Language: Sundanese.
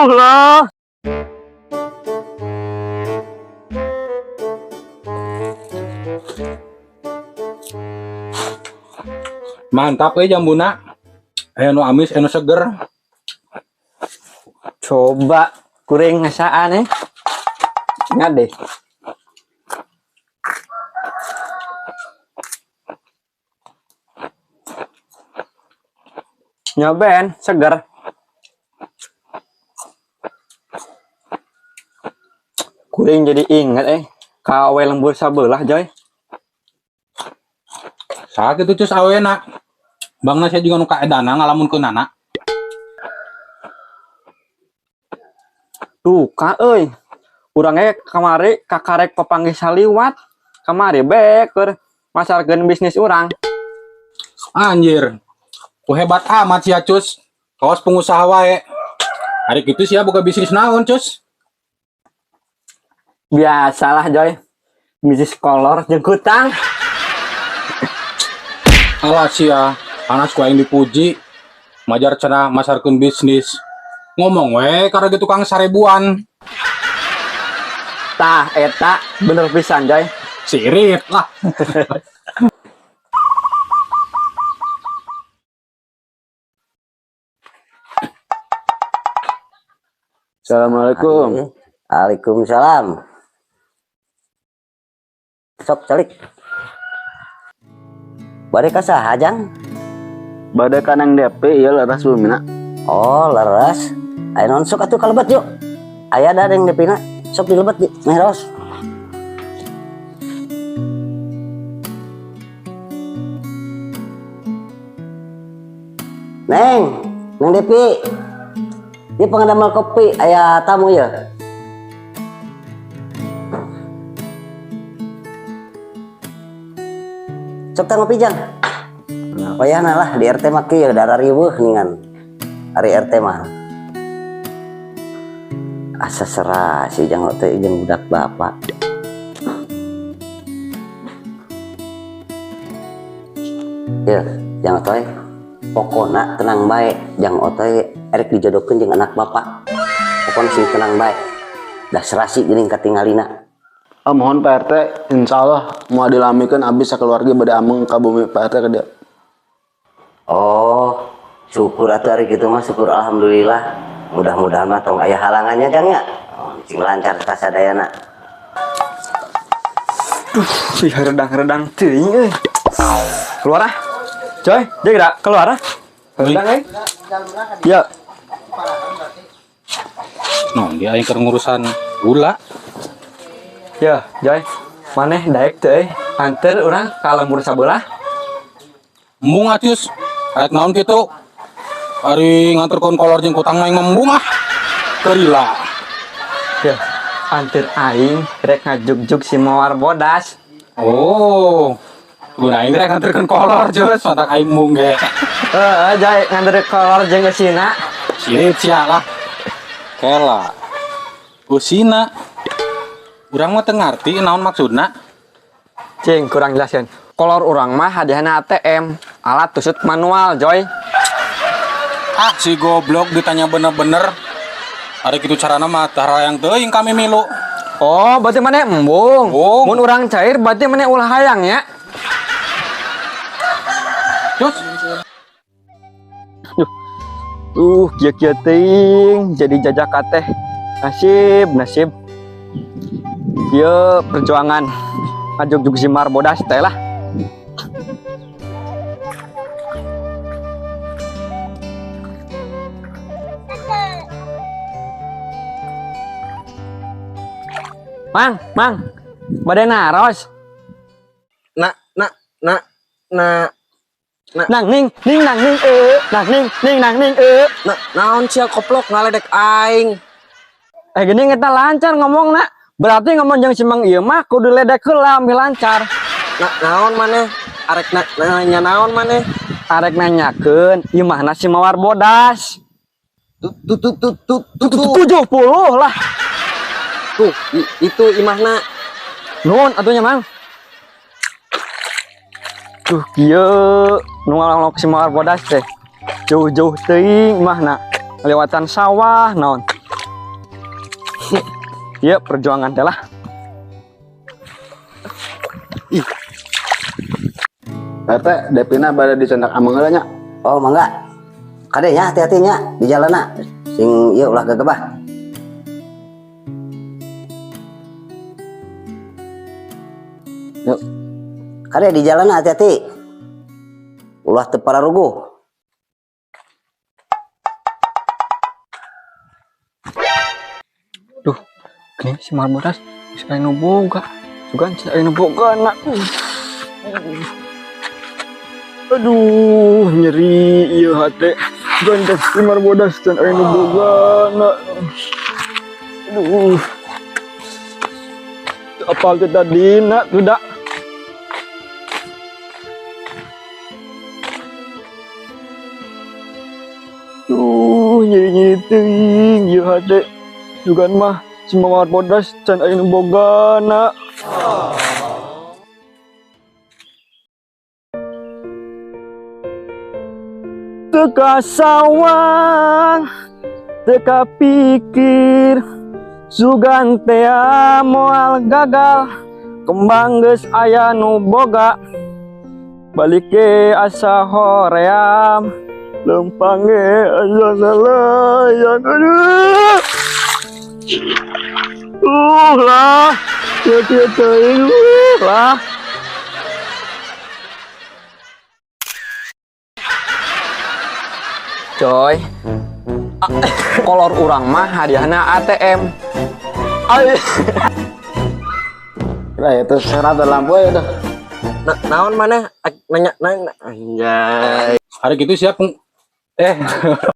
Jauh loh. Mantap euy jambuna. Aya nu amis, aya nu seger. Coba kuring ngasaan eh. Ngade. Nyobain, seger. Kuring jadi inget eh. Kawe lembur sabelah, Joy. Sakitu cus awena. Bangna saya juga nu kaedana ngalamunkeun anak. Duka euy. Urang ge kamari kakarek papanggih saliwat. Kamari be keur masarkeun bisnis urang. Anjir. Ku hebat amat sia cus. Kawas pengusaha wae. Hari kitu sia boga bisnis naon cus? Biasalah, Joy. Bisnis kolor jeung kutang. Alah sia, panas ku aing dipuji. Majar cenah masarkeun bisnis. Ngomong we karena gitu tukang sarebuan. Tah eta bener pisan, Joy. Sirit lah. Assalamualaikum. Waalaikumsalam. Sok calik. Bade ka saha, Jang? Bade ka Neng Depi ieu leres bumina. Oh, leres. Aya naon sok atuh kalebet yuk. Aya da Neng Depina. Sok dilebet di meros. Neng, Neng Depi. Ieu pangadamel kopi aya tamu ya. Sok teh ngopi, Jang. Wayahna lah di RT mah kieu darah riweuh ningan. Ari RT mah. Asa serasi Jang teh jeung budak bapak. Ya, Jang Otoy. Pokona tenang bae, Jang Otoy erek dijodohkeun jeung anak bapak. Pokona sing tenang bae. Dah serasi geuning katingalina. Oh, mohon Pak RT, insyaallah mau dilamikeun abis sakeluarga bade ameng ka bumi Pak RT ka dieu. Oh, syukur atuh ari kitu mah, syukur alhamdulillah. Mudah-mudahan mah tong aya halangannya Jang ya. Oh, sing lancar kasadayana. Duh, ih redang-redang teuing euy. Keluar ah. Coy, dia gerak keluar ah. Redang euy. Ya. No, dia aing keur ngurusan gula. Ya, Joy. Maneh daek teu euy. Anter urang ka lembur sabelah. Embung atuh. Arek naon kitu? Ari nganterkeun kolor jeung kutang aing mah embung ah. Kerila. Ya, anter aing rek ngajugjug si Mawar bodas. Oh. Guna aing rek nganterkeun kolor jeus, matak aing embung ge. Heeh, Joy, nganter kolor jeung eusina. Sirit sia lah. Kela. Usina. Urang mah teu ngarti naon maksudna. Cing, kurang jelaskan. Kolor urang mah hadiahna ATM, alat tusut manual, Joy. Ah, si goblok ditanya bener-bener. Ari kitu carana mah tara yang teuing kami milu. Oh, berarti maneh embung. Embung. Mun urang cair berarti maneh ulah hayang ya. Cus. Duh, kieu-kieu teuing jadi jajaka teh. Nasib, nasib. Kieu perjuangan ngajugjug si Mawar bodas teh lah. Mang, mang, bade naros. Na, na, na, na, na. Nang ning, ning nang ning e, nang ning, ning nang ning e. Na, naon sia koplok ngaledek aing. Gini kita lancar ngomong nak. Berarti ngomong jeung si Mang ieu mah kudu ledek heula ambil lancar. Na, naon maneh? Arek na, nanya naon maneh? Arek nanyakeun imahna si Mawar bodas. Tut tut tut tut tut tut, tut. 70 lah. Tuh, itu imahna. Nuhun atunya Mang. Tuh kieu nu ngalongok si Mawar bodas teh. Jauh-jauh teuing imahna. Lewatan sawah naon. Iya, perjuangan teh lah. Ih, Pak RT, Devina bade dicandak ameng heula nya. Oh, mangga. Kade nya hati-hati nya di jalanna. Sing ieu ulah gegebah. Yuk. Kade di jalan hati-hati. Ulah teu pararuguh. Duh, ini si Marbodas bisa aya nu boga. Sugan cenah aya nu boga na. Aduh, nyeri ieu hate. Sugan teh si Marbodas can aya nu boga na. Aduh. Teu apal teh tadi na tuh da. Duh, nyeri-nyeri teuing ieu hate. Sugan mah si Marbodas can aya nu boga na. Teka sawang, teka pikir, sugan tea moal gagal, kembang geus aya nu boga, balik ge asa hoream, lempang ge asa salayan, aduh, lah, kieu kieu teuing, lah. Coy, kolor urang mah hadiahna ATM. Ay. Lah itu serat lampu ya dah. Naon maneh nanya nanya anjay. Hari gitu siap eh.